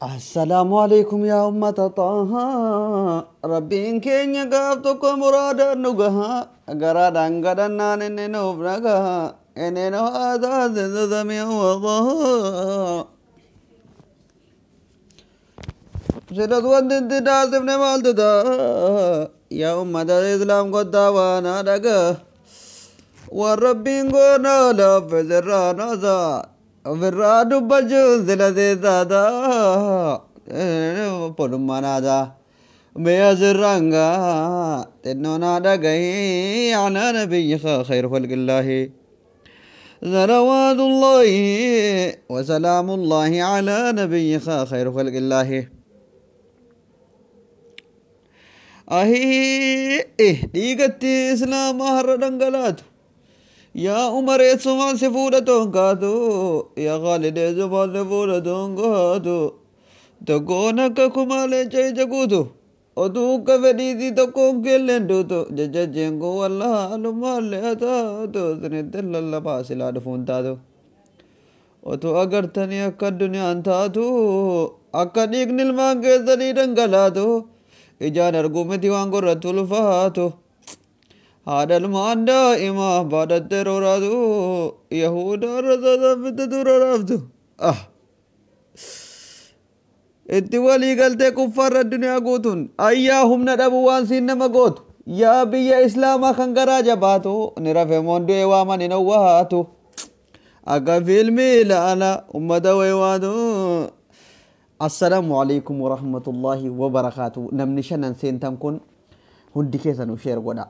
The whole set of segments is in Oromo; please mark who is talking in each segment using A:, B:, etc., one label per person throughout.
A: Assalaamu alaikum yaa ummata Xaahaa. Rabbiin keenya gaaf tokko muraadaan nu gaha. Garaadhaan kadhannaan inni nuuf dhagaha. Inni nu haa taasisu samii wa. Silas wanti itti taasifne maaltu ta'a? Yaa ummata Islaam kottaa waan dhagaa. Waan Rabbiin goonaa laaffise irraa naasaa. Ofirraa dubbachuun sila seessaata. Polummaa naasaa. Mee asirraan gaa xinnoo naa dhagahii alaa nabiyyi khayru khalqillaahi. صلوات الله وسلام الله على نبي خير خلق الله. Ahii dhiigatti islaama har'a dhangalaatu. Yaa Umar eessumaan si fuudha toonkaatu. Yaa Khaalid eessumaan si fuudha toonkaatu. Tokkoon akka kumaalee ija guutu. Otuu akka fedhiisii tokkoon keelleen duutu. Jajjajjeen kun wallaalumaallee haa taatu. Isinitti lallabaa silaa dhufuun taatu. Otuu agartanii akka addunyaan taatu. Akka dhiigni ilmaan keessanii dhangalaatu. Ijaan arguu miti waan gurratti ulfaatu. Haadha ilmaan daa'imaa baadhattee rooraatu. Yahudaa rasaasaan fitte dura raaftu. Itti walii galtee kuffaarra addunyaa guutuun ayyaa humna dhabu waan siin nama gootu. Yaa biyya islaamaa kan garaa jabaatu ni rafe moon du'ee waaman hin owwaatu. Akka fiilmii ilaala ummata waywaatu. Assalaamu alaikum warahmatullahi wabarakaatu. Namni shanan seentan kun hundi keessanuu share godha.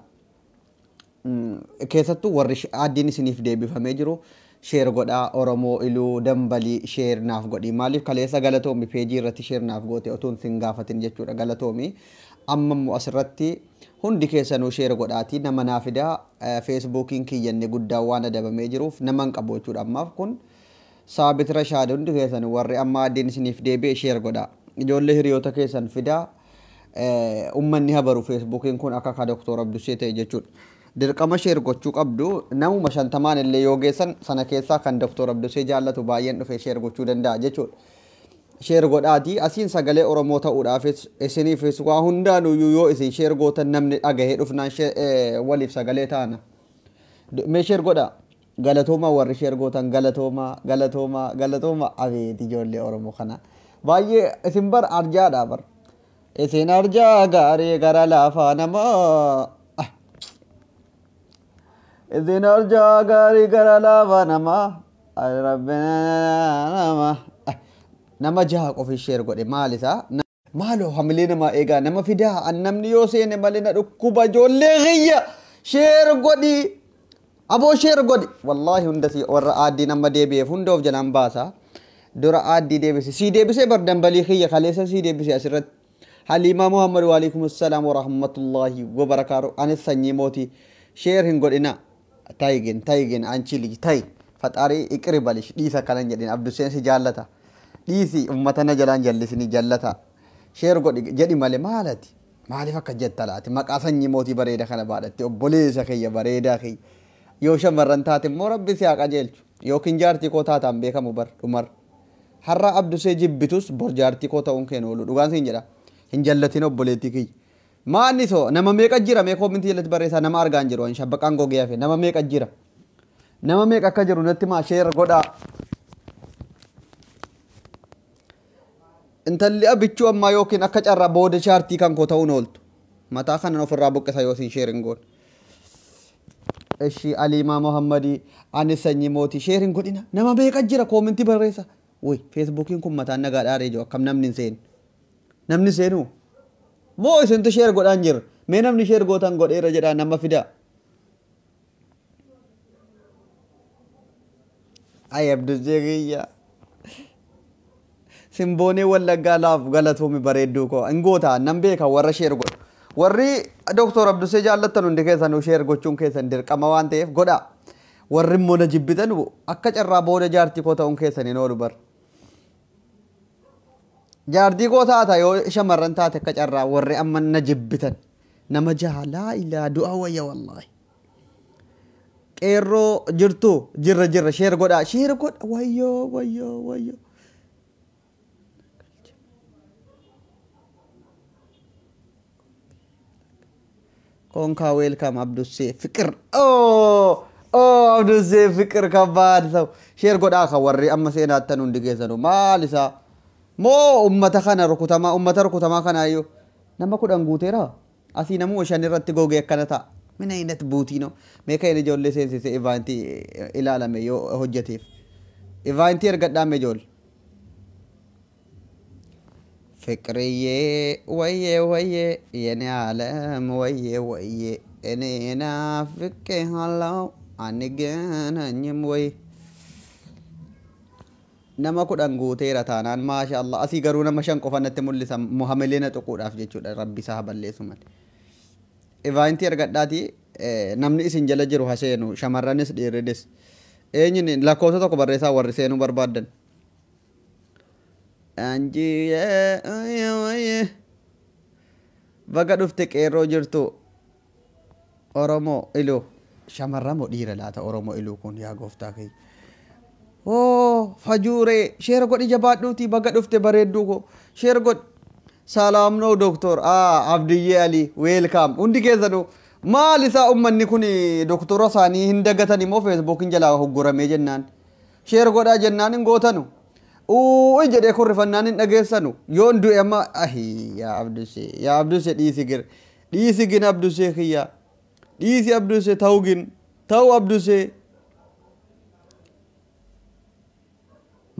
A: Keessattuu warri addiin isiniif deebifamee jiru share godhaa. Oromoo Iluu Dambalii share naaf godhi. Maaliif kaleessa galatoomi peejii irratti share naaf goote otuun sin gaafatin jechuudha galatoomi. Amma immoo asirratti hundi keessanuu share godhaatii nama naa fidaa. Feesbuukiin kiyyanne guddaan waan adabamee jiruuf nama hin qabu jechuudha ammaaf kun. Saabit Rashaad hundi keessan warri amma addiin isiniif deebi'e share godhaa. Ijoollee hiriyoota keessan fidaa. Ummanni habaru feesbuukiin kun akka ka Doktor Abdusee ta'e jechuudha. Dirqama share gochuu qabdu namuma 50n illee yoo geessan sana keessaa kan Doktor Abdusee jaallatu baay'een dhufee share gochuu danda'a jechuudha. Share godhaatii asiin sagalee Oromoo ta'uudhaafis isiniifis waa hundaanuyyuu yoo isin share gootan namni dhagahee dhufnaan waliif sagalee taana. Mee share godhaa. Galatoomaa warri share gootan galatoomaa galatoomaa galatoomaa abeet ijoollee Oromoo kana. Baay'ee isin bar arjaadha bar. Isin arjaa gaarii gara laafaa namaa. Isin arjaa gaarii gara laafaa namaa. Rabbina nama jaha qofi share godhe maal isaa? Maaloo hamilee namaa eegaa nama fidaa an namni yoo seene malee na dhukkuba ijoollee kiyya share godhi. Aboo share godhi. Wallaahi hunda si warra aaddii nama deebi'eef hunda of jalaan baasa. Dura aaddii deebise. Sii deebisee bar dambalii kiyya kaleessa sii deebise asirratti. Haliimaa Muhammad waalaikum assalaam wa rahmatullahi wa barakaatu. Anis sanyii mootii share hin godhina. Taayigin taayigin anchi liji tayi. Faxaarii iqri balish dhiisa kanan jedhin Abduseen si jaallata. Dhiisi ummata na jalaan jallisini jallata. Share godhi jedhi malee maalati? Maaliif akka jetta laati? Maqaa sanyii mootii bareeda kana baadhatte obboleessa kiyya bareedaa kiyya. Yoo shamarran taate immoo rabbi si haa qajeelchu. Yookiin jaartii koo taataan beekamu bar dhumar. Har'a Abdusee jibbitus bor jaartii koo ta'uun keen oolu. Dhugaan siin jedha. Hin jallatin obboleettii kiyya. Maanni soo nama meeqa jira mee koomintii jalatti barreessaa nama argaa hin jiru. Ani shabbaqaan gogee hafe nama meeqa jira. Nama meeqa akka jiru natti maa share godhaa. Intalli abichuu ammaa yookiin akka carraa booda jaartii kan koo ta'uun ooltu. Mataa kanan ofirraa buqqisa yoo isin share hin goone. Eshi Aliimaa Muhammadii ani sanyii mootii share hin godhina. Nama meeqa jira koomintii barreessa. Wuy feesbuukiin kun mataan nagaa dhaaree jiru akkam namni hin seenu. Namni seenuu? Moo isintu share godhaan jira? Mee namni share gootan godheera jedhaa nama fidaa. Ay Abdusee kiyya. Simboonee Wallaggaa laaf galatoomi bareedduu koo. Hin goota nan beeka warra share godhu. Warri Doktor Abdusee jaallattan hundi keessanuu share gochuun keessan dirqama waan ta'eef godhaa. Warri immoo na jibbitan akka carraa booda jaartii koo ta'uun keessan hin oolu bar. Jaartii koo taata yoo shamarran taate akka carraa warri amma na jibbitan. Nama jaha laa ilaa du'a wayya wallaahi. Qeerroo jirtu jirra jirra share godhaa share godha wayyoo wayyoo wayyoo. ኮንካ ዌልካም አብዱሴ ፍቅር ኦ ኦ አብዱሴ ፍቅር ከባድ ሰው ሼር godhaa ka warri amma seenaattan hundi keessanu maal isaa moo ummata kana rukutamaa ummata rukutamaa kanaayyuu nama 10 guuteera asii namuma 5 irratti gogee akkana ta'a ምን አይነት ቡቲ ነው mee kan ijoollee seensise event ilaalame yoo hojjeteef event ergadhaame ijoollee ፍቅርዬ ወዬ ወዬ የኔ ዓለም ወዬ ወዬ እኔ ናፍቄሃለሁ አንገናኝም ወይ nama 10 guuteera taanaan maasha Allah asii garuu nama 5 qofa natti mul'isa muhammelee na tuquudhaaf jechuudha rabbi isaa balleessu malee. Event argadhaati namni isin jala jiru haseenu shamarranis dhiirrinis eenyuun lakkoofsa tokko barreessaa warri seenuu barbaaddan. Anjiyee baga dhufte qeerroo jirtu Oromoo iluu shamarran moo dhiira laata Oromoo iluu kun yaa gooftaa kiyya. Oo fajuuree share godhi jabaadhuutii baga dhufte bareedduu koo share godhi. ሰላም ነው ዶክተር አብድዬ አሊ welcome hundi keessanuu maal isaa ummanni kun doktora isaanii hin dagatan immoo feesbuukiin jalaa hoggoramee jennaan share godhaa jennaan hin gootanu uui jedhee kurrifannaan hin dhageessanu yoon du'e amma ahi yaa Abdusee yaa Abdusee dhiisi gir dhiisi gin Abdusee kiyya dhiisi Abdusee ta'u gin ta'u Abdusee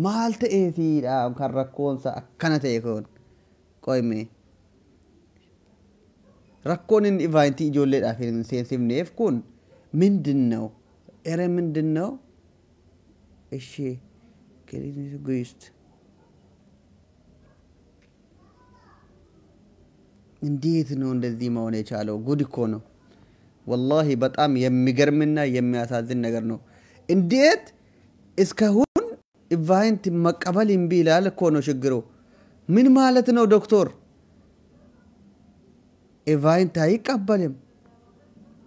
A: maal ta'eefiidha kan rakkoonsa akkana ta'e kun qoyme rakkoon inni event ijoolleedhaaf hin seensifneef kun ምንድን ነው? ኧረ ምንድን ነው? እሺ guest እንዴት ነው እንደዚህ መሆን የቻለው? ጉድ እኮ ነው ወላሂ። በጣም የሚገርምና የሚያሳዝን ነገር ነው። እንዴት እስካሁን event መቀበል እምቢ ይላል እኮ ነው ችግሩ። ምን ማለት ነው ዶክተር? event አይቀበልም።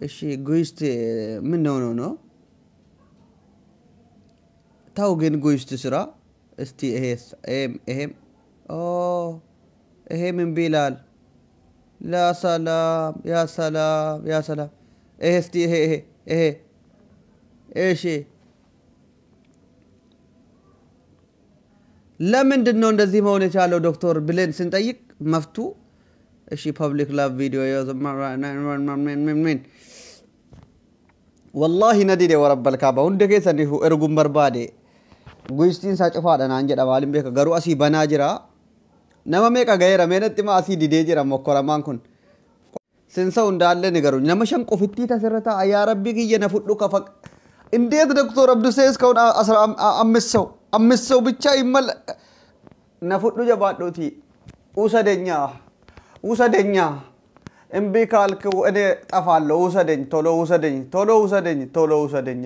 A: እሺ guest ምን ነው ነው ነው ታው ግን guest ስራ እስቲ ይሄስ ይሄም ኦ ይሄም እምቢ ይላል። ላ ሰላም ያ ሰላም ያ ሰላም። ይሄ እስቲ ይሄ ይሄ ይሄ እሺ ለምንድን ነው እንደዚህ መሆን የቻለው ዶክተር ብለን ስንጠይቅ መፍቱ እሺ public live video ምን ወላሂ ነዲደ ወረበል ካባ hunda keessaniif erguun barbaade guistiin isaa cufaadha naan jedha maaliin beeka garuu asii banaa jira nama meeqa gaheera meenatti ma asii didee jira mokkoramaan kun sinsa hundaallee ni garuu nama 5 qofittii tasirra ta'a yaa rabbii kiyya na fudhu kafa እንዴት ዶክተር አብዱሴ እስካሁን 5 ሰው 5 ሰው ብቻ ይመል ነፉዱ ጀባዱቲ ውሰደኛ ውሰደኛ እምቢ ካልክ እኔ ጠፋለሁ። ውሰደኝ ቶሎ ውሰደኝ ቶሎ ውሰደኝ ቶሎ ውሰደኝ።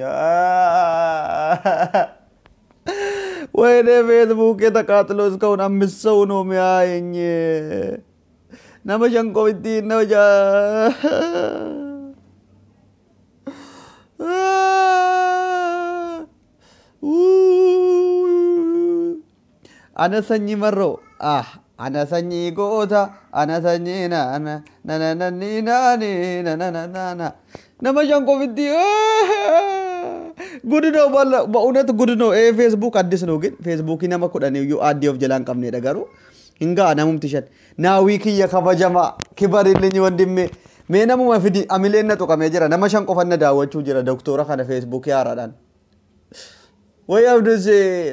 A: ወይኔ ፌስቡክ ተቃጥሎ እስካሁን 5 ሰው ነው የሚያየኝ። nama 5 qofittii nama ana sanyii marroo ana sanyii goota ana sanyii naana nanananii naani nama 5 qofittii ጉድ ነው በእውነት ጉድ ነው። ይሄ ፌስቡክ አዲስ ነው ግን ፌስቡክ nama 10 iyyuu addii of jalaa hin qabnedha garuu hingaa namumti 5 naawii kiyya kabajamaa kibarillinyi ወንድሜ mee namuma fidi amileen na tuqamee jira nama 5 qofan na daawwachuu jira doktora kana feesbuukii haaraadhaan. ወይ አብዱሴ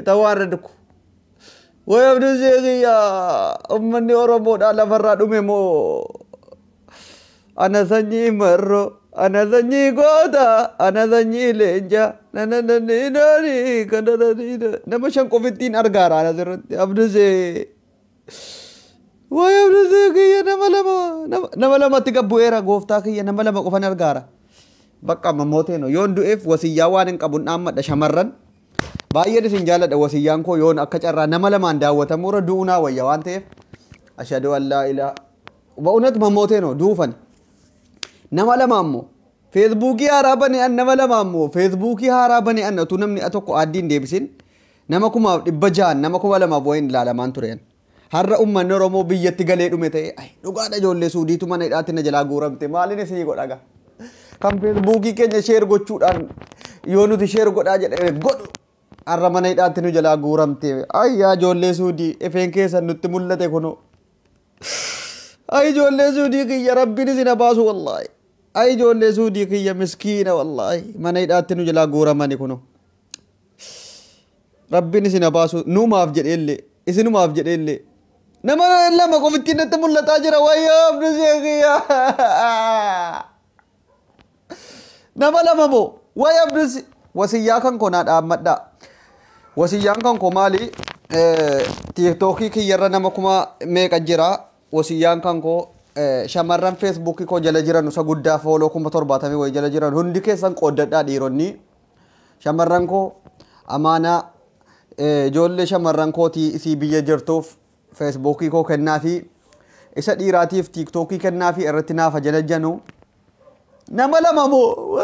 A: ተዋረድኩ። ወይ አብዱሴ kiyya ummanni Oromoodhaa lafarraa dhume moo ana sanyii marroo ana sanyii goota ana sanyii leenca nanananii kanananii nama 5 qofittiin argaara ana asirratti Abdusee ወይ Abdusee kiyya nama lamatti gabbu'eera gooftaa kiyya nama 2 qofan argaara. Bakka mammootee no yoon du'eef wasiyyaa waan hin qabun dhaammadha shamarran baay'een isin jaalladha wasiyyaan koo yoon akka carraa nama 2 daawwatamuurra du'unaa wayya waan ta'eef ashhadu an laa ilaaha በእውነት መሞቴ ነው duufan nama 2 ammoo feesbuukii haaraa bane an nama 2 ammoo feesbuukii haaraa bane an utuu namni tokko addii hin deebisin nama 1600 nama 2000 wayin ilaalamaan tureen. Har'a uummanni Oromoo biyyatti galee dhume ta'e dhugaadha ijoollee Suudiitu mana hidhaatti na jalaa guuramte maaliin isinii godha gaa. Kan feesbuukii keenya share gochuudhaan yoo nuti share godhaa jedhame godhu har'a mana hidhaatti nu jalaa guuramte. Ayyaa ijoollee Suudii efeen keessan nutti mul'ate kunoo. Ay ijoollee Suudii kiyya rabbiin isin baasu wallaahi. Ay ijoollee Suudii kiyya miskiina wallaahi mana hidhaatti nu jalaa guuramani kunoo. Rabbiin isin baasu nuumaaf jedheellee isinumaaf jedheellee. Nama lama qofittiin natti mul'ataa jira wayyoo Abdusee kiyya. Nama lama moo way Abdusee wasiyyaa kan koo naa dhaammadhaa. Wasiyyaan kan koo maali? Tiiktookii kiyyarra nama kuma meeqa jira? Wasiyyaan kan koo shamarran feesbuukii koo jala jiran isa guddaa follow 70,000 wayii jala jiran hundi keessan qooddadhaa dhiironni. Shamarran koo amaanaa ijoollee shamarran kootii isii biyya jirtuuf feesbuukii koo kennaa fi isa dhiiraatiif tiiktookii kennaa fi irratti naafa jala janu. Nama lama moo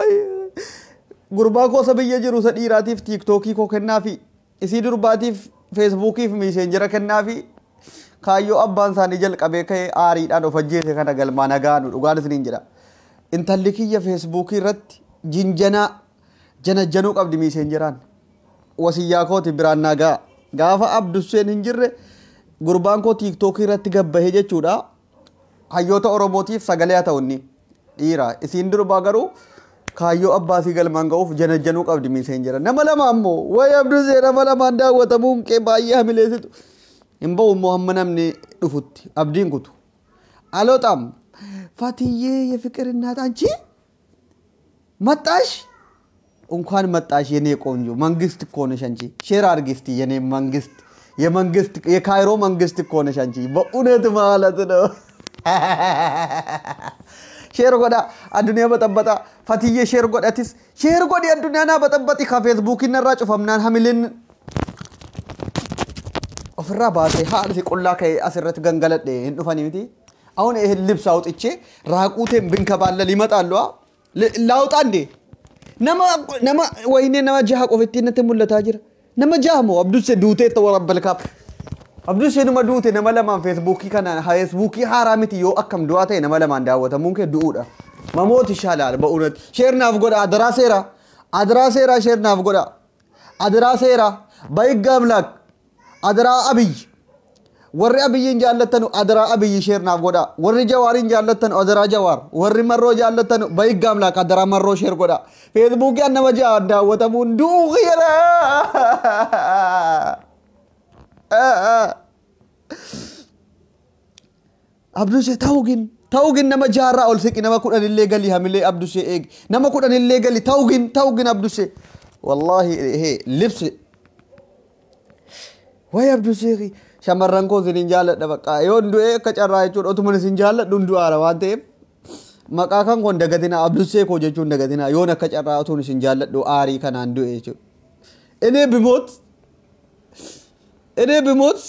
A: gurbaa koo isa biyya jiru isa dhiiraatiif tiiktookii koo kennaa fi isii durbaatiif feesbuukiif miiseenjera kennaa fi kaayyoo abbaan isaanii jalqabee ka'ee aariidhaan of ajjeese kana galmaa nagaanu dhugaan isiniin jedha. Intalli kiyya feesbuukii irratti jinjanaa janajjanuu qabdi miiseenjeraan. Wasiyyaa kooti biraan nagaa. Gaafa Abduseen hin jirre gurbaan koo tiiktookii irratti gabbahee jechuudha. Hayyoota Oromootiif sagalee haa ta'u inni dhiira. Isiin durbaa garuu kaayyoo abbaasii galmaan ga'uuf janajjanuu qabdi miiseenjera. Nama lama ammoo wayi Abdusee nama lamaan daawwatamuun kee baay'ee hamileessitu. Hin ba'u immoo hamma namni dhufutti abdiin kutu. አልወጣም ፋትዬ የፍቅር እናት አንቺ መጣሽ እንኳን መጣሽ የኔ ቆንጆ መንግስት እኮ ነሽ አንቺ። share አድርጊ እስቲ የኔ መንግስት የመንግስት የካይሮ መንግስት እኮ ነሽ አንቺ በእውነት ማለት ነው። Share godhaa addunyaa baxabbaxa Fatiyye share godhatis share godhi addunyaa naa baxabbaxi ka feesbuukiin irraa cufamnaan hamileen ofirraa baasee haadha qullaa ka'ee asirratti gangaladhe hin dhufanii miti. አሁን ይሄን ልብስ አውጥቼ ራቁቴን ብንከባለል ይመጣሉ። ላውጣ እንዴ? Nama nama ወይኔ nama jaha qofittiin natti mul'ataa jira. Nama jaha moo Abdusee duutee warabbal kaaf. Abdusee numa duute nama lamaan feesbuukii kanaan feesbuukii haaraa miti yoo akkam du'aa ta'e nama lamaan daawwatamuun kee du'uudha. መሞት ይሻላል በእውነት share naaf godha አደራ ሴራ አደራ ሴራ share naaf godha አደራ ሴራ በሕግ አምላክ አደራ አብይ warri Abiyyiin jaallattanu adaraa Abiyyi share naaf godha. Warri Jawaariin jaallattanu adaraa Jawaar. Warri Marroo jaallattanu በሕግ አምላክ adaraa Marroo share godha. Feesbuukii nama ja'a daawwatamuun du'uu kiyyala. Abdusee ta'u gin ta'u gin nama jaarraa ol siqi nama 10 illee gali hamilee Abdusee eegi nama 10 illee gali ta'u gin ta'u gin Abdusee. Wallaahi ልብስ way Abdusee shamarran koo isinin jaalladha bakka yoon du'e akka carraa jechuudha otuma isin jaalladhu hin du'aara waan ta'eef maqaa kan koon dagatinaa Abdusee koo jechuun dagatinaa yoon akka carraa otuun isin jaalladhu aarii kanaan du'e jechuudha. እኔ ብሞት እኔ ብሞት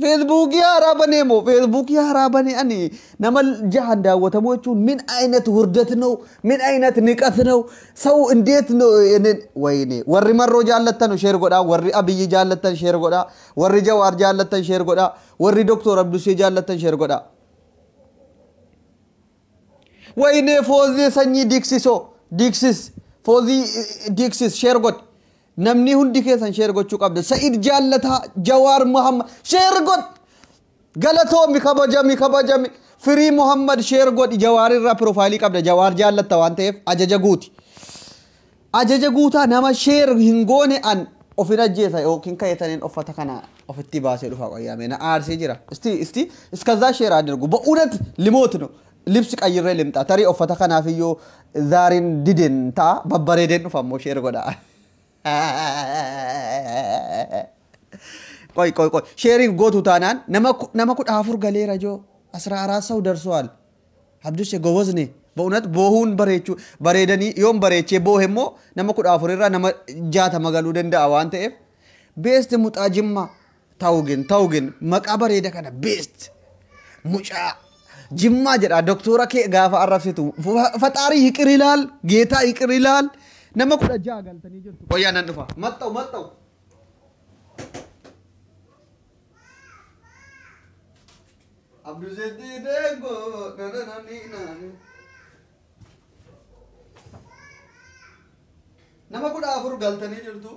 A: feesbuukii haaraa banee moo feesbuukii haaraa banee ani nama jahan daawwatamu jechuun ምን አይነት ውርደት ነው? ምን አይነት ንቀት ነው? ሰው እንዴት ነው? ወይኔ warri Marroo jaallattanu share godhaa warri Abiyyi jaallattan share godhaa warri Jawaar jaallattan share godhaa warri Doktor Abdusee jaallattan share godhaa. ወይኔ Foozii sanyii diiksisoo diiksis Foozii diiksis share godhi. Namni hundi keessan share gochuu qabda. Sa'id Jaallataa Jawaar Muhammad share godhi. Galatoomi kabajami kabajami. Firii Muhammad share godhi Jawaar irraa piroofaayilii qabda. Jawaar jaallatta waan ta'eef ajaja guuti. Ajaja guutaa nama share hin goone an ofin ajjeesa yookiin ka'eetaniin uffata kana ofitti baasee dhufa qoyyaame na aarsee jira. እስቲ እስቲ እስከዛ share አድርጉ። በእውነት ልሞት ነው። ልብስ ቀይሬ ልምጣ። Tarii uffata kanaaf iyyuu ዛሬን dideen ta'a babbareedeen dhufa immoo share godha. ቆይ ቆይ ቆይ share gootu taanaan nama 14 galeera joo 14 ሰው ደርሰዋል። አብዱሴ ጎበዝ ነህ በእውነት boohuun bareechuu bareedanii yoon bareechee boohe immoo nama 14 irraa nama 60 galuu danda'a waan ta'eef best mucaa Jimmaa ta'u gin ta'u gin maqaa bareeda kana best mucaa Jimmaa jedha doktora kee gaafa arrabsitu ፈጣሪ ይቅር ይላል ጌታ ይቅር ይላል። Nama 16 galtanii jirtu. Qoyyaa nan dhufa. መጣሁ መጣሁ. Abduseetti deegoo na. Nama 14 galtanii jirtu.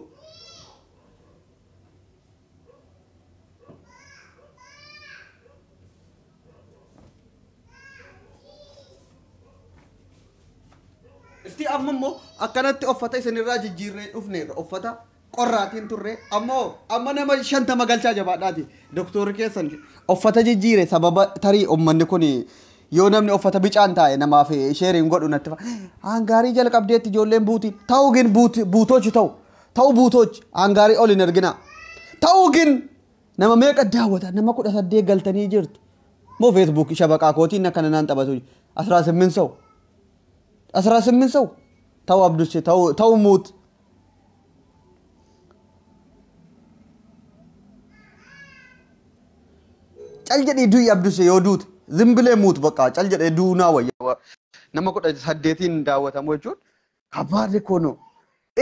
A: Isti amma immoo akkanatti uffata isinirraa jijjiirree dhufneerra, uffata qorraatiin turre. Ammoo amma nama 50 galchaa, jabaadhaati. Doktorri keessan uffata jijjiire sababa tarii uummanni kun yoo namni uffata bicaan taa'e namaaf share iin godhu natti hangaarii jalqabdeetti ijoolleen buutii ta'uu gin buutochi ta'u buutochi hangaarii ol hin ergina ta'uu gin. Nama meeqa daawwata? Nama 18 galtanii jirtu moo? Facebook shabaqaa kootiin akkana naan taphatu. 18 ሰው, 18 ሰው። ተው አብዱሼ፣ ተው ተው፣ ሙት። Cal jedhee du'i Abdushe. Yoo duute ዝም ብለህ ሙት በቃ። Cal jedhee duunaa wayya. Nama 18iin daawwatamu jechuun ከባድ እኮ ነው።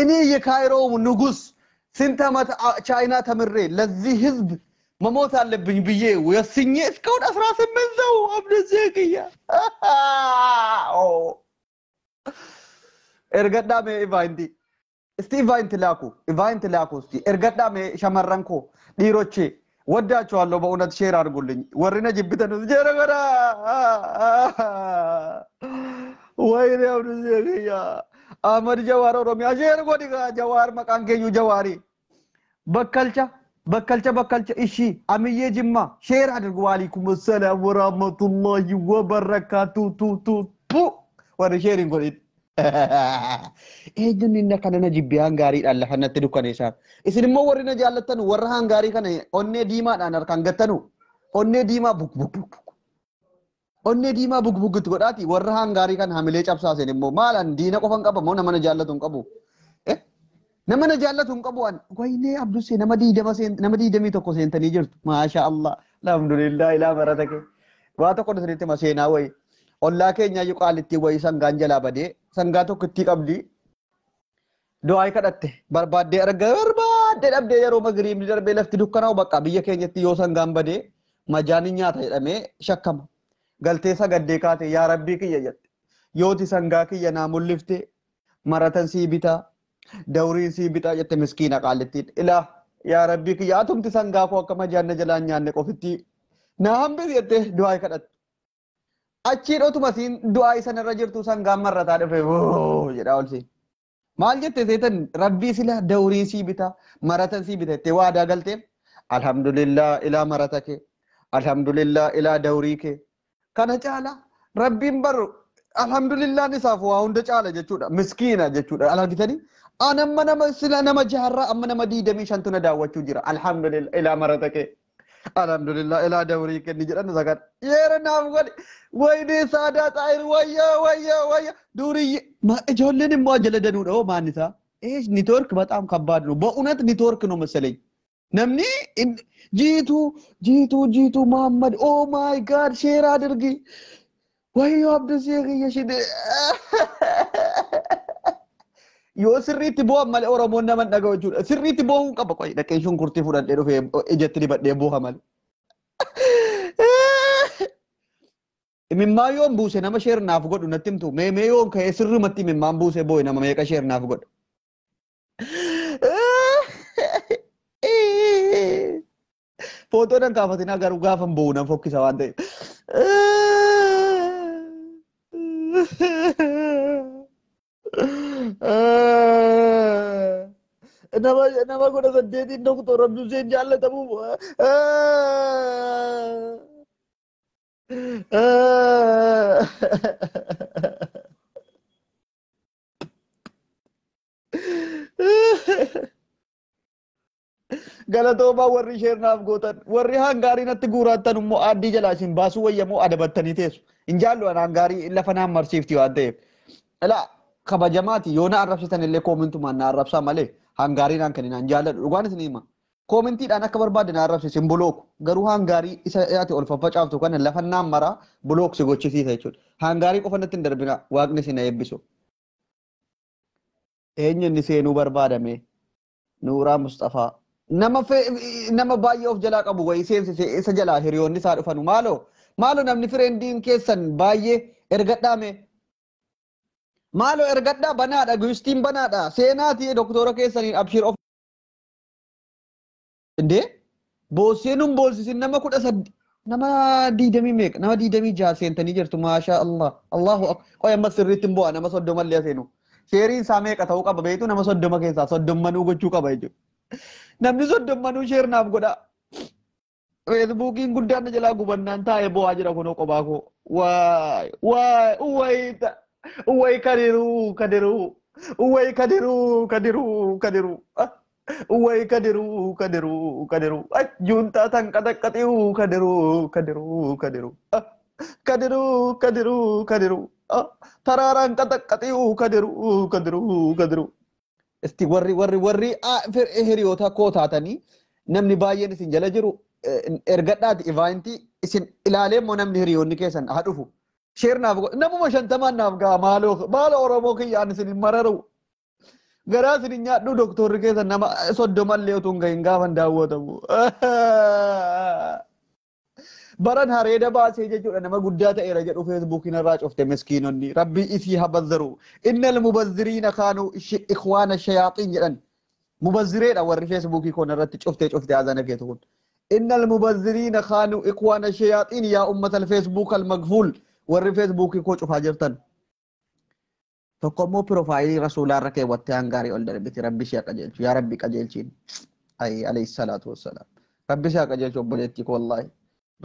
A: እኔ የካይሮ ንጉስ ስንት ዓመት ቻይና ተምሬ ለዚህ ህዝብ መሞት አለብኝ ብዬ ወስኜ እስካሁን 18 ሰው። አብዱሼ kiyya ergadhaa mee event ii እስቲ event laaku, event laaku እስቲ ergadhaa mee. Shamarran koo, dhiiroቼ ወዳቸዋለሁ በእውነት። Share አድርጉልኝ። Warri na jibbitan share godhaa. ወይኔ አብዱሼ kiyya. Ahmad Jawaar Oromiyaa share godhi. Jawaar maqaan keenyu Jawaari. Bakkalcha, bakkalcha, bakkalcha. እሺ አምዬ ጅማ share አድርጉ። ወአለይኩም ሰላም ወራህመቱላሂ ወበረካቱ። ቱ ቱ ቱ warri share hin godhin eenyuun inni akkana na jibbee hangaariidhaan lafa natti dukkaneessaaf? Isin immoo warri na jaallattanu, warra hangaarii kana onnee diimaadhaan harkaan gattanu, onnee diimaa buk buk buk buk, onnee diimaa buk buk itti godhaati. Warra hangaarii kana hamilee cabsaasen immoo maalan diina qofan qaba moo nama na jaallatu hin qabu? Nama na jaallatu hin qabu an? Waynee Abdusee, nama 20 seen, nama 21 seentanii jirtu. Maasha Allah, alhamdulillah. Ilaa marata kee waa tokko isinitti hima, seenaa wayi. Ollaa keenya iyyuu qaalittii wayii sangaan jalaa badee, sangaa tokko itti qabdi. Du'aa kadhatte, barbaaddee arga, barbaaddee dhabdee. Yeroo magriibni darbee lafti dukkanaa'u, bakka biyya keenyatti yoo sangaan badee majaan nyaata jedhamee shakkama. Galtee sagaddee kaate, "Yaa Rabbii kiyya," jette. "Yooti sangaa kiyya naa mul'ifte maratan sii bitaa, dawriin sii bitaa," jette miskiina qaalittiin. "Ilaa yaa Rabbii kiyya, atumti sangaa koo akka majaan na jalaan nyaanne qofitti naa hambisi," jettee du'aa kadhatte. Achii dhotuma siin du'aa isan irra jirtu sangaan marrataa dhufe jedhaa ol seen. Maal jette seetan? "Rabbii sila dawriin sii bitaa, maratan sii bita," jettee waadaa galteef. Alhamdulillah, ilaa marata kee, alhamdulillah, ilaa dawrii kee. Kana caala Rabbiin baru alhamdulillaan isaaf waa hunda caala jechuudha. Miskiina jechuudha. Argitanii? An amma nama sila nama jaarraa amma nama 25tu na daawwachuu jira. Alhamdulillah, ilaa marata kee. Alhamdulillah, ilaa dawrii kenni jedhan isa kana. Yeera naaf godhe. Wayinee saadaa xaayir, wayya wayya wayya duuriyye. Ijoolleen immoo ajala danuudha hoo maan isaa? ኔትወርክ በጣም ከባድ ነው። በእውነት ኔትወርክ ነው መሰለኝ። Namni ጂቱ ጂቱ ጂቱ መሐመድ፣ oh my God, share አድርጊ። ወዮ አብዱሴ kiyya, yoo sirriitti boo'an malee Oromoon nama hin dhaga'u jechuudha. Sirriitti boo'uu qaba. Qoy dhaqee shunkurtii fudhadhee dhufee ijatti dibadhee boo'a malee. Imimmaan yoon buuse nama share naaf godhu natti himtu. Mee mee yoon ka'ee sirrumatti imimmaan buuse boo'e nama meeqa share naaf godha? Footoo nan kaafatinaa garuu, gaafan boo'u nan fokkisa waan ta'eef. Nama 18iin Doktor Abduseen jaallatamu. Galatoomaa warri share naaf gootan. Warri hangaarii natti guuraattan immoo aaddii jalaa isin baasuu wayyamoo adabattanii teessu. Hin jaallu an hangaarii, lafa naan marsiifti waan ta'eef. Ilaa kabajamaati, yoo na arrabsitan illee comment umaan na arrabsaa malee hangaarii naan kenninaan jaalladhu, dhugaan isin hima. Comment iidhaan akka barbaadde na arrabsi, hin block u. Garuu hangaarii isa ati ol faffacaaftu kana lafa naan maraa block si gochisiisa jechuudha. Hangaarii qofa natti hin darbina, waaqni isin eebbisu. Eenyu inni seenuu barbaadame? Nuuraa Mustafaa. Nama baay'ee of jalaa qabu wayii seensise, isa jalaa hiriyoonni isaa dhufanu maaloo Maaloo namni friendiin keessan baay'ee ergadhaa mee. Maaloo ergadhaa banaadha guestiin banaadha seenaatii doktora keessaniin abshir of. Indee boossee nun boolsisin nama 18 nama 20 meeqa nama 26 seentanii jirtu maashaa Allah Allahu akbar qoy amma sirriitti hin bu'a nama 30 illee seenu. Sheeriin isaa meeqa ta'uu qaba beektu nama 30 keessaa soddommanuu gochuu qaba jechuudha. Namni soddommanuu share naaf godha. Feesbuukiin guddaan na jalaa gubannaan taa'ee bo'aa jira kunoo qophaa koo. Waay waay uwwayi uwwayi kadiruu kadiruu uwwayi kadiruu kadiruu kadiruu uwwayi kadiruu kadiruu kadiruu juuntaa tanqaxaqqaxiu kadiruu kadiruu kadiruu kadiruu kadiruu kadiruu taraaraan qaxaqqaxiu kadiruu kadiruu kadiruu. Isti warri warri warri hiriyoota koo taatanii namni baay'een isin jala jiru ergadhaati eventii isin ilaalee immoo namni hiriyoonni keessan haa dhufu. Share naaf namuma 50 naaf ga'a maaloo maaloo Oromoo kiyyaan isin hin mararu. Garaa isin hin nyaadhu doktorri keessan nama 30 illee utuu hin gahin gaafan daawwatamu. Baran hareeda baasee jechuudha nama guddaa ta'eera jedhu feesbuukiin irraa cufte miskiinonni rabbi isii habazzaru innal mubazziriina kaanuu ikhwaana shayaaxiin jedhan mubazzireedha warri feesbuukii koon irratti cuftee cuftee haazana keetu kun. Innal mubazziriina kaanuu ikhwaana shayaaxiin yaa ummatal feesbuuk al-magfuul warri feesbuukii koo cufaa jirtan. Tokko immoo piroofaayilii rasuulaa irra keewwattee hangaarii ol darbiti rabbi ishee qajeelchu yaa rabbi qajeelchiin. Ayi alayhi salaatu wassalaam. Rabbi ishee qajeelchu obboleettii koo wallaahi.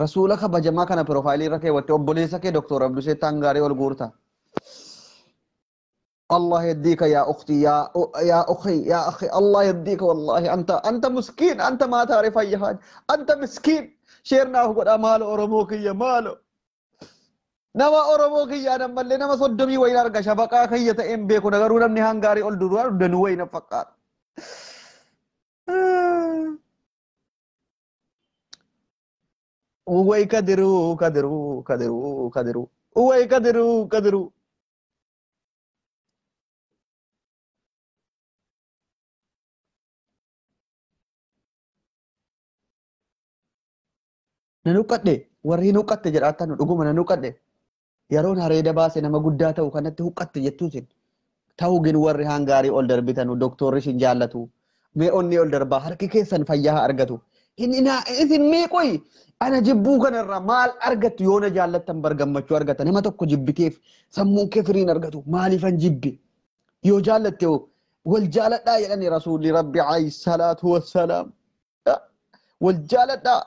A: Rasuula kabajamaa kana piroofaayilii irra keewwattee obboleessa kee doktor Abdusee hangaarii ol guurta. الله يهديك يا أختي يا يا أخي يا أخي الله يهديك والله أنت أنت مسكين أنت ما تعرف أي حاجة أنت مسكين share naaf godha maaloo Oromoo kiyya maaloo nama Oromoo kiyya nammallee nama 30 wayin arga shabaqaa kiyya ta'een beeku garuu namni hangaarii ol duraa danuu wayin fakkaata. Uwwai kadiruu kadiruu kadiruu kadiruu uwwai kadiruu kadiruu. Nan huqqadhe warri hin huqqatte jedhaattan dhuguma nan huqqadhe yeroon hareeda baase nama guddaa ta'u kanatti huqqatte jettuusin ta'u gin warri hangaarii ol darbitanu doktorri isin jaallatu mee onni ol darbaa harki keessan fayyaa haa argatu. Isin mee qoy ana jibbuu kanarraa maal argattu yoo na jaallattan bar gammachuu argatta nama tokko jibbiteef sammuun kee firiin argatu maaliifan jibbe yoo jaallatte wal jaaladhaa jedhani rasuulli rabbi alayhi salaatu wassalaam wal jaaladhaa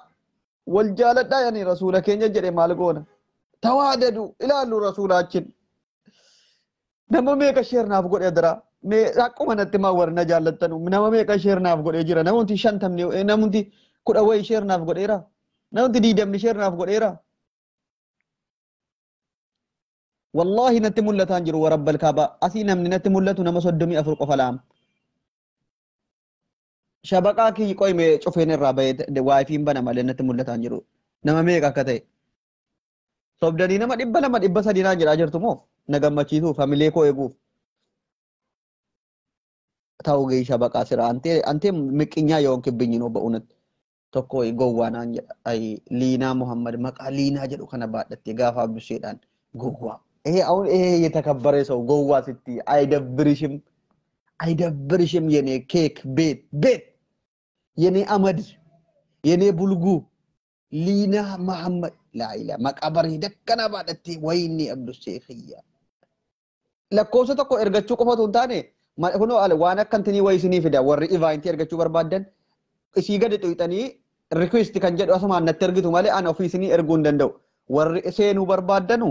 A: wal jaaladhaa jedhani rasuula keenya jedhe maal goona tawaadadu ilaallu rasuulaachin nama meeqa share naaf godhe dara mee akkuma natti maa warri na jaallattanu nama meeqa share naaf godhee jira namooti 50 namooti 10 wayii share naaf godheera namooti 20 share naaf godheera Wallahi natti mul'ataan jiru warabbal kaaba asii namni natti mul'atu nama 34 qofa laam. Shabaqaa kiyyi qoyme cufeen irraa bahee waayifiin bana malee natti mul'ataan jiru nama meeqa akka ta'e. Sobdanii nama 200 300 naan jedhaa jirtu moo na gammachiisuuf hamilee koo eeguuf. Ta'u gahee shabaqaa sira antee antee miqinyaa yoon kibbinyi noo ba'uunatti tokko gowwaa naan jedha Liinaa Muhammad maqaa Liinaa jedhu kana baadhattee gaafa abbiseedhaan gowwaa. ይሄ አሁን ይሄ የተከበረ ሰው ጎዋ ስትይ አይደብርሽም? አይደብርሽም? የኔ ኬክ ቤት ቤት የኔ አመድ የኔ ቡልጉ ሊና መሐመድ ላኢላ መቃበር ደከና ባደቴ ወይኔ አብዱሴ ኽያ lakkoofsa tokko ergachuu qofatu hin taane kunoo ale waan akkantinii wayii isinii fida warri eventii ergachuu barbaaddan isii gadi xuyxanii request kan jedhu asumaan natti ergitu malee ana ofii isinii erguu hin danda'u warri seenuu barbaaddanu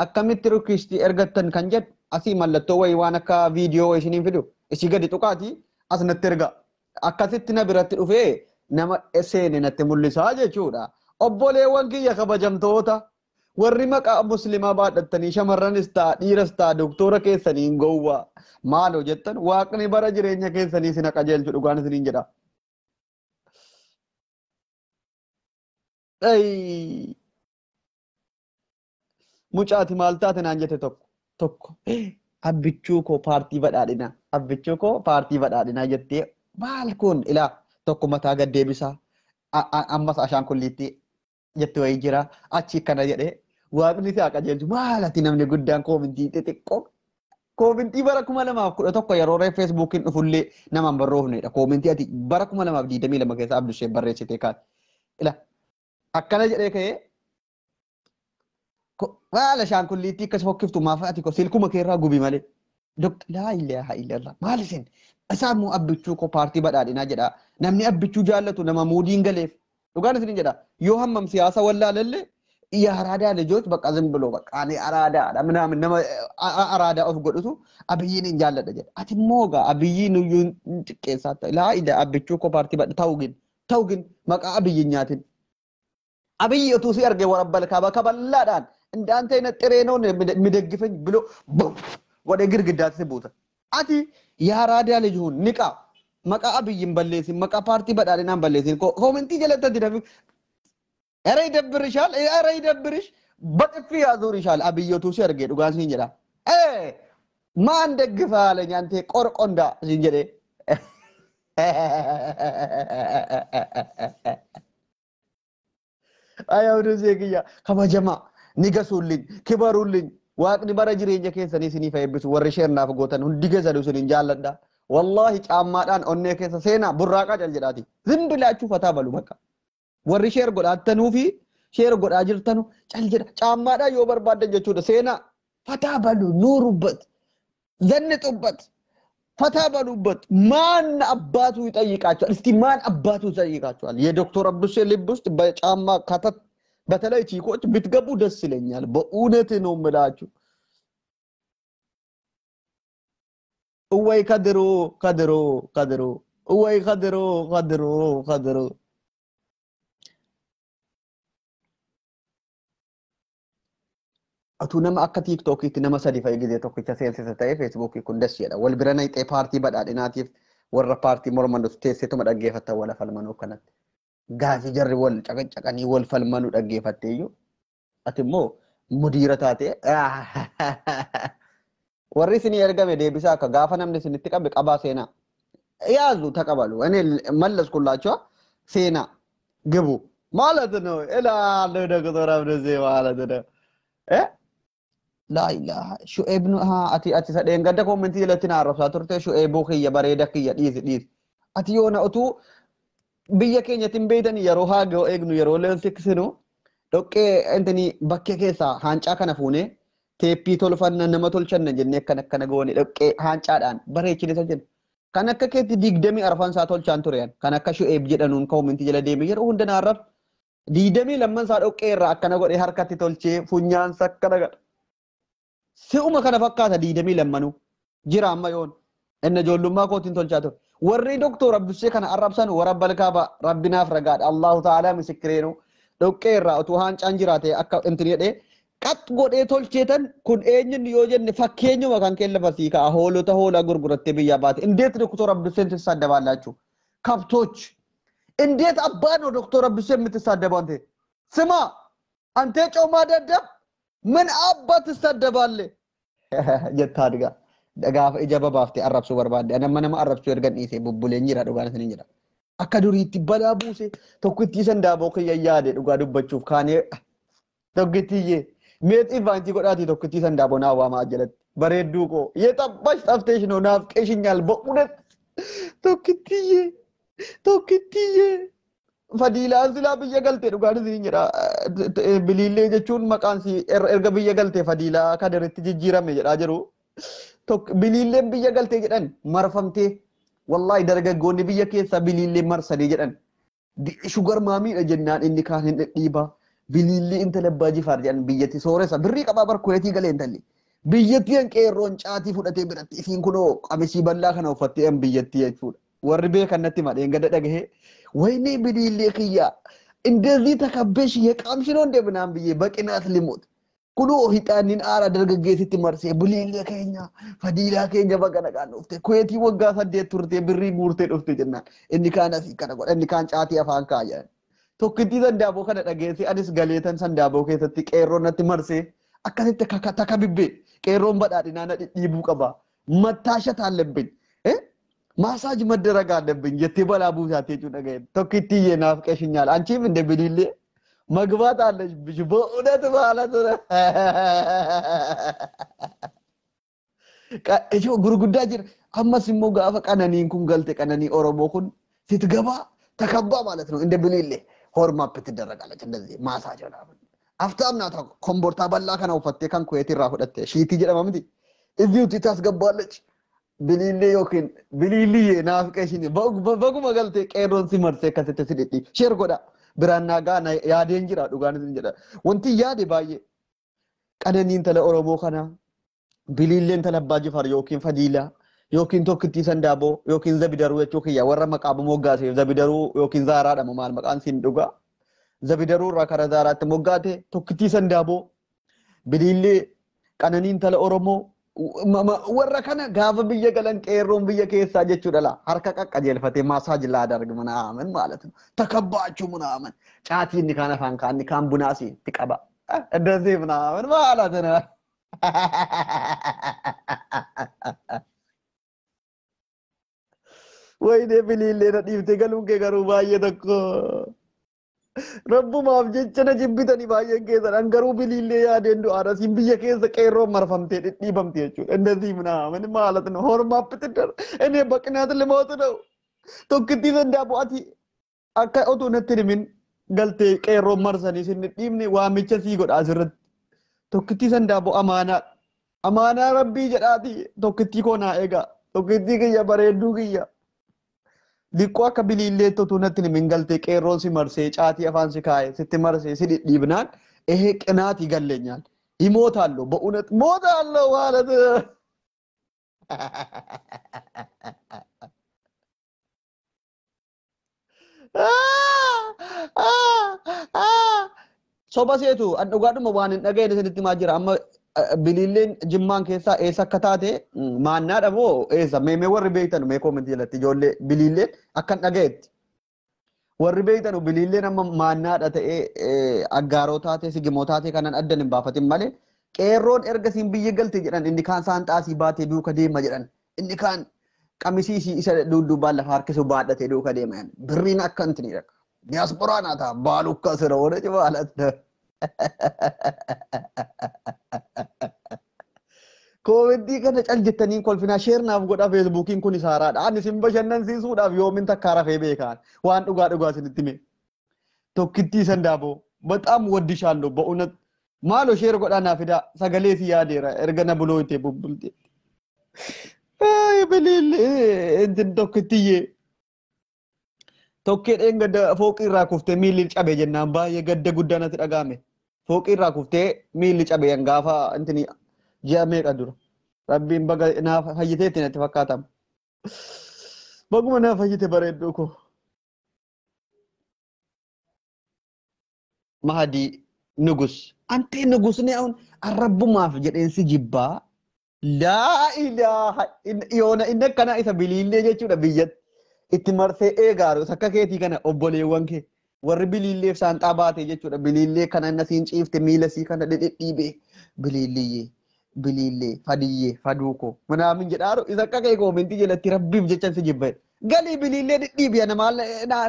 A: akkamitti request ergattan kan jedhu asii mallattoo wayii waan akka viidiyoo wayii isiniin fidu isii gadi tuqaati as natti erga akkasitti na biratti dhufee nama seene natti mul'isaa jechuudha. Obboleewwan kiyya kabajamtoota warri maqaa muslimaa baadhattanii shamarranis ta'a dhiiras ta'a doktora keessaniin gowwaa maaloo jettan waaqni bara jireenya keessanii isin qajeelchu dhugaan isiniin jedha. Mucaati maal taate naan jette tokko tokko abbichuu koo paartii badhaadhinaa abbichuu koo paartii badhaadhinaa jettee maal kun ilaa tokko mataa gad deebisaa ammas ashaankulliitti jettu wayii jira achi kana jedhee waaqni si haa qajeelchu maal ati namni guddaan koomintii xixiqqoo koomintii bara 2011 yeroo ree feesbuukiin dhufullee nama hin barroofnedha. Koomintii ati bara 2022 keessa Abdushee barreessitee kaate. Ila akkana jedhee ka'ee maala shaankulliitti akkas fokkiftu maaf ati ko silkuma keerraa gubi malee. Doktor laa ilaaha illallah maal isin isaan immoo abbichuu koo paartii badhaadhinaa jedha. Namni abbichuu jaallatu nama muudiin galeef. Dhugaan isin jedha yoo hammam siyaasa wallaalallee የአራዳ ልጆች በቃ ዝም ብሎ በቃ እኔ አራዳ ምናምን አራዳ ኦፍ ጎድቱ አብይን እንጃለደ ጀ አትሞጋ አብይን ዩን ጭቄሳታ ላ ኢለ አብቹ ኮ ፓርቲ በ ታው ግን መቃ አብይኛትን አብይ እቱ ሲያርገ ወረበል ካባ ከበላዳን እንዳንተ አይነት ጥሬ ነው የሚደግፈኝ ብሎ ወደ ግድግዳ ትቦታ አቲ የአራዳ ልጅ ሁን ንቃ መቃ አብይን በሌሲን መቃ ፓርቲ በዳዲናን በሌሲን ኮሜንቲ ጀለተ ዲደፍ ኧረ ይደብርሻል፣ ኧረ ይደብርሽ፣ በጥፊ ያዞርሻል። አብዮቱ ሲያርጌ dhugaan siin jedha. ማን ደግፈህ አለኝ አንተ ቆርቆንዳ siin jedhe. Ayyaanuu kiyya kabajamaa nigasuulliñ kibaruulliñ waaqni bara jireenya keessanii isiniif eebbisu warri sheernaaf gootan hundi keessanuu isinin jaalladha. Wallaahi caammaadhaan onnee keessa seenaa burraaqaa cal jedhaati. ዝም ብላችሁ ፈታ በሉ በቃ። warri sheer godhaattanuu fi sheer godhaa jirtanu cal jedha caammaadhaan yoo barbaaddan jechuudha seenaa fataa balu nuurubbat ዘንጡበት ፈታ በሉበት። ማን አባቱ ይጠይቃቸዋል? እስቲ ማን አባቱ ይጠይቃቸዋል? የዶክተር አብዱሴ ልብ ውስጥ በጫማ ከተት በተለይ ቺኮች ብትገቡ ደስ ይለኛል። በእውነት ነው የምላችሁ። እወይ ከድሮ ከድሮ ከድሮ እወይ ከድሮ ከድሮ ከድሮ Atuu nama akka tiiktookiitti nama sadi fa'i gizee tokkicha seensisa ta'ee feesbuukii kun das jedha. Wal bira naqxee paartii badhaadhinaatiif warra paartii morman teesseetuma dhaggeeffattan wal falmanuu kanatti. Gaafii jarri wal caqacaqanii wal falmanuu dhaggeeffattee iyyuu ati immoo mudiira taatee warri isinii ergame deebisaa akka gaafa namni isinitti qabe qabaa seenaa. ያዙ ተቀበሉ። እኔ መለስኩላቸዋ ሴና ግቡ ማለት ነው እላለሁ። ዶክተር አብደሴ ማለት ነው እ ላኢላሃ ሹኤብ nu ati ati sadeen gadda koomentii jalatti na arrabsaa turte shu'eeboo kiyya bareeda kiyya dhiisi dhiisi. Ati yoona utuu biyya keenyatti hin beeytani yeroo haaga'u eegnu yeroo leen siksinu dhoqqee intini bakkee keessaa haancaa kana fuunee teeppii tolfanna nama tolchanna jennee akkana akkana goone dhoqqee haancaadhaan bareechine tolchanna. Kan akka keetti 24 isaa tolchaan ture kan akka shu'eeb jedhanuun koomentii jala deeme yeroo hunda na arrabsu 22 isaa dhoqqee irraa akkana godhee harkatti tolchee funyaansa akkana godha. Si'uma kana fakkaata 22 jira amma yoon inni ijoollummaa kootiin tolchaa ture. Warri doktor Abdussee kana arrabsan warra balkaaba rabbinaaf ragaadha. Allahu ta'ala misikireenu dhoqqee irraa utuu haancaan jiraate akka intini jedhee qax godhee tolcheetan kun eenyuun yoo jenne fakkeenyuma kan kee lafa sii ka'a hoolota hoolaa gurgurattee biyyaa baate. እንዴት ዶክተር አብዱሴን ትሳደባላችሁ? ከብቶች እንዴት አባ ነው ዶክተር አብዱሴ የምትሳደበው? አንተ ስማ፣ አንተ ጮማ ደደብ ምን አባ ትሳደባለህ? jettaa dhigaa gaafa ija babaaftee arrabsuu barbaadde ani nama arrabsuu ergan dhiisee bubbuleen jira dhugaan isin jira. Akka duriitti balaa buuse tokkittii san daaboo kiyya yaade dhugaa dubbachuuf kaanee tokkittiyyee meexii vaantii godhaatii tokkittii san daaboo naa waamaa jalatti bareedduu koo yeexabbash xafteesh noo naaf qeeshinyaal ba'uudhat tokkittiyyee tokkittiyyee fadiilaan silaa biyya galte dhugaan isin jedha biliillee jechuun maqaan si erga biyya galte fadiilaa kadaritti jijjiirame jedhaa jiru. Biliilleen biyya galte jedhan marfamtee wallahi dargaggoonni biyya keessaa biliillee marsanii jedhan shugar maamiidha jennaan inni kaan hin dhidhiibaa biliillee intala abbaa jifaar jedhan biyyatti sooressa birrii qabaa barkuweetii galee intalli biyyattii han qeerroon caatii fudhatee biratti isiin kunoo qamisii bal'aa kana uffattee han biyyattii jechuudha. Warri beekan natti madheen gada dhagahee ወይኔ biliillee kiyya እንደዚህ ተከበሽ የቃምሽ ነው እንደ ምናምን ብዬ በቅናት ልሞት kunoo hixaannin aara dargaggeessitti marsee biliillee keenya fadiilaa keenya baga nagaan dhufte kuweetii waggaa 8 turtee birrii guurtee dhufte jennaan inni kaan asii kana godha inni kaan caatii afaan kaa'a jedhan. Tokkittii sandaaboo kana dhageessee anis galeetan sandaaboo keessatti qeerroon natti marsee akkasitti taka bibbee qeerroon badhaadhinaa na dhidhiibuu qaba mattaashat አለብኝ ማሳጅ መደረግ አለብኝ jettee balaa buusaatee jechuudha dhaga'e tokkittiyyee naaf qeeshinyaal አንቺም እንደ biliillee መግባት አለብሽ በእውነት ማለት ነው። Gurguddaa jira. Ammas immoo gaafa qananiin kun galte qananii Oromoo kun ስትገባ ተከባ ማለት ነው። እንደ ብሊሌ ሆርማፕ ትደረጋለች። እንደዚህ ማሳጅ ምናምን አፍታም ናት። ኮምቦርታ በላ kana uffattee kan kuweetii irraa fudhatte shiitii jedhama miti እዚሁtti ታስገባለች። ብሊሌ yookiin biliiliyye naafqeeshin baguma galtee qeerroon si marsee akkasitti si dhidhi share godha biraan naagaa yaadeen jira dhugaan isin jedha. Wanti yaade baay'ee qananiin tala Oromoo kana biliilleen tala Abbaa Jifaar yookiin Fadiilaa yookiin Tokkittii Sandaaboo yookiin Zabidaruu jechuu kiyya warra maqaa moggaaseef Zabidaruu yookiin Zaaraadha maal maqaan siin dhugaa. Zabidaruu irraa kara Zaaraatti moggaate Tokkittii Sandaaboo biliillee qananiin tala Oromoo warra kana gaafa biyya galan qeerroon biyya keessaa jechuudha laa harka qaqqajeelfatee maasaaj laadarg ምናምን ማለት ነው። ተከባችሁ ምናምን ጫቲ inni kaan afaan kaan inni kaan bunaasi itti qaba እንደዚህ ምናምን ማለት ነው። ወይኔ biliillee na dhiiftee galuun kee garuu baay'ee tokko rabbumaaf jecha na jibbitanii baay'een keessan an garuu biliillee yaadeen du'aadha siin biyya keessa qeerroon marfamtee dhidhiibamte jechuudha. እንደዚህ ምናምን ማለት ነው። ሆርማፕ ትደር እኔ በቅናት ልሞት ነው። Tokkittii Sandaaboo ati akka otuu natti himin galtee qeerroon marsanii sin dhidhiibne waamicha sii godha asirratti. Tokkittii Sandaaboo amaanaa amaanaa rabbii jedhaati tokkittii koo naa eegaa tokkittii kiyya bareedduu kiyya. Diqqoo akka biliilleetti otuu natti himin galtee qeerroon si marsee caatii afaan si kaa'e sitti marsee si dhidhiibnaan ehee qinaatii galleenyaan ይሞታለሁ በእውነት ሞታለሁ ማለት soba seetu an dhugaadhuma waan hin dhaga'ine isinitti himaa jira. Amma biliilleen jimmaan keessaa eessa akka taate maannaadha moo eessa mee warri beektan mee koomentii jalatti ijoollee biliilleen akkan dhaga'etti. Warri beektan biliilleen amma maannaadha ta'ee aggaaroo taate sigimoo taate kanan addan hin baafatin malee qeerroon erga siin biyya galte jedhan inni kaan saanxaasii baatee duuka deema jedhan inni kaan qamisii isa dudduubaan lafa harkisu baadhatee duuka deema jedhan birriin akka intinidha. Diyaasporaa naata baalukka ስለሆነች ማለት ነው። Koomentii kana cal jettanii kolfinaa share naaf godhaa feesbuukiin kun isaaraadha. Ani isin bashannansiisuudhaaf yoomin takkaa rafee beekaan waan dhugaa dhugaa isinitti hime. Tokkittii Sandaaboo በጣም ወድሻለሁ በእውነት maalo share godhaa naa fidaa sagalee si yaadeera erga na bulooyte bubbulte. Ay biliillee intin tokkittiyyee. Tokkee dheengadda fooqii irraa kuftee miilli cabe jennaan baay'ee gadda guddaa natti dhaga'ame. Fooqii irraa kuftee miilli cabe gaafa intini ji'a meeqa dura. Rabbiin baga naaf fayyiteetti natti fakkaatama. Baguma naaf fayyite bareedduu koo. Mahadii Nugus. Antee Nugus ne አሁን arrabbumaaf jedheen si jibbaa. Laa ilaaha yoona inni akkanaa isa biliillee jechuudha biyyatti. Itti marsee eegaaru akka keetii kana obboleewwan kee warri biliilleef saanxaa baate jechuudha. Biliillee kana inni siin ciifte miila sii kana dhidhiibee biliilliyyee biliillee fadiyyee faduu koo ምናምን jedhaaru isa akka kee koomentii jalatti rabbiif jechan si jibba. Galii biliillee dhidhiibi ana maal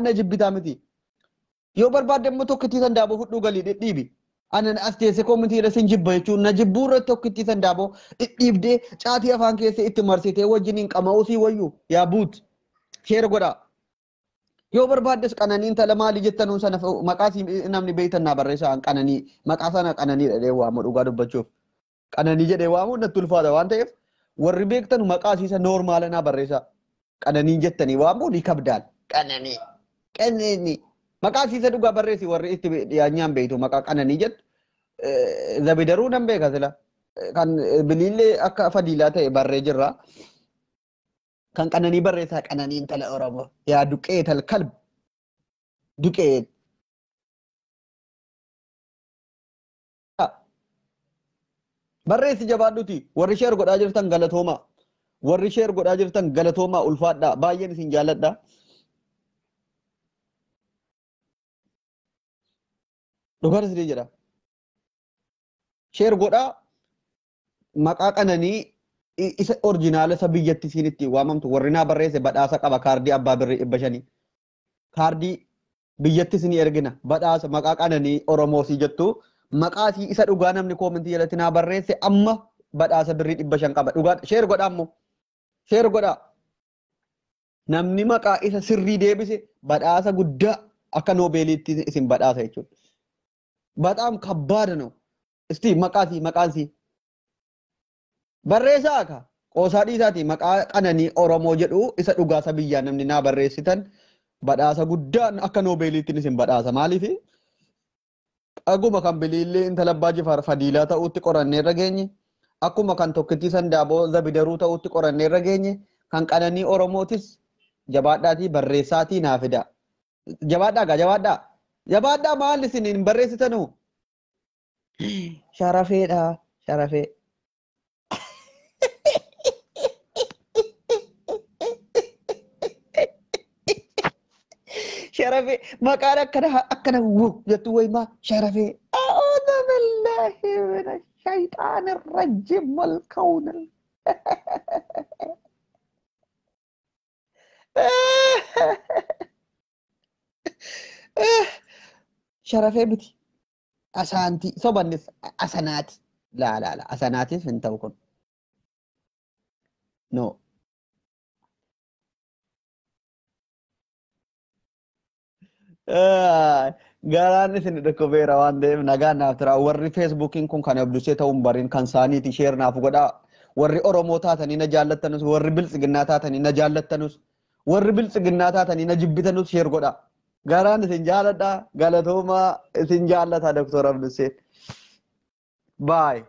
A: na jibbitaa miti. Yoo barbaadde immoo tokkittii Sandaaboo fudhuu galii dhidhiibi. Ana as teessee koomentii irra sin jibba jechuun na jibbuu irratti tokkittii Sandaaboo dhidhiibdee caatii afaan keessa itti marsitee wajjiniin qama'uu sii wayyu yaa buut. Share godhaa. Yoo barbaaddes qananiin tala maali jettanuun sana maqaa namni beektan naa barreessaa qananii maqaa sana qananii jedhee waamu dhugaa dubbachuuf. Qananii jedhee waamuun natti ulfaata waan ta'eef warri beektan maqaa isiisa noormaala naa barreessaa. Qananii jettanii waamuu ni kabdaal. Qananii. Qananii. Maqaa isiisa dhugaa barreessi warri itti dhiyaanyaan beektu maqaa qananii jettu. Zabidaruu nan beeka sila. Kan biliillee akka fadiilaa ta'e barree jirra. Kan qananii barreessaa qananiin tala Oromoo. Yaa duqeet alkalb. Duqeet. Barreessi jabaadhuti. Warri share godhaa jirtan galatoomaa. Warri share godhaa jirtan galatoomaa ulfaadhaa. Baay'een isin jaalladha. Dhugaan isinii jedha. Share godhaa maqaa qananii isa orjinaala isa biyyatti isiin itti waamamtu warri naa barreesse badhaasa qaba kaardii abbaa birrii 500. Kaardii Biyyattis ni ergina. Badhaasa maqaa Qananii Oromoo si jettu maqaa si isa dhugaa namni koomentii jalatti naa barreesse amma badhaasa birrii 500 qaba. Dhugaa share godhaa immoo. Share godhaa. Namni maqaa isa sirrii deebise badhaasa guddaa akka noobeeliitti isin badhaasa jechuudha. Bataam kabbaada ነው. Isti maqaa si maqaan si. Barreessaa akka qoosaa dhiisaati maqaa Qananii Oromoo jedhu isa dhugaa biyyaa namni naa barreessitan badhaasa guddaa akka noobeeliitti isin badhaasa. Maaliif? Akkuma kan biliillee intala Abbaa Jifaar Fadiilaa ta'uutti qorannee irra geenye, akkuma kan Tokkittii Sandaaboo Zabidaruu ta'uutti qorannee irra geenye, kan Qananii Oromootis jabaadhaatii barreessaatii naa fida. Jabaadhaa gaa jabaadhaa. Jabaadhaa maal isin hin barreessitanuu? Sharafeedha sharafee. Sharafee maqaan akkana akkana wuu jettu wayimaa sharafee. أعوذ بالله من الشيطان الرجيم والكون. Sharafee miti. Asaantii sobannis asanaati. Laa laa laa asanaatis hin ta'u kun. No. Garaan isin dhukkubeera waan ta'eef nagaan naaf tura. Warri Feesbuukiin kun kan abdusee ta'uun bariin kan saaniiti share naaf godhaa. Warri Oromoo taatanii na jaallattanus, warri Biltsiginnaa taatanii na jaallattanus, warri Biltsiginnaa taatanii na jibbitanus share godhaa. Garaan isin jaaladha. Galatoomaa isin jaallata Dr. Abduseen. Bye.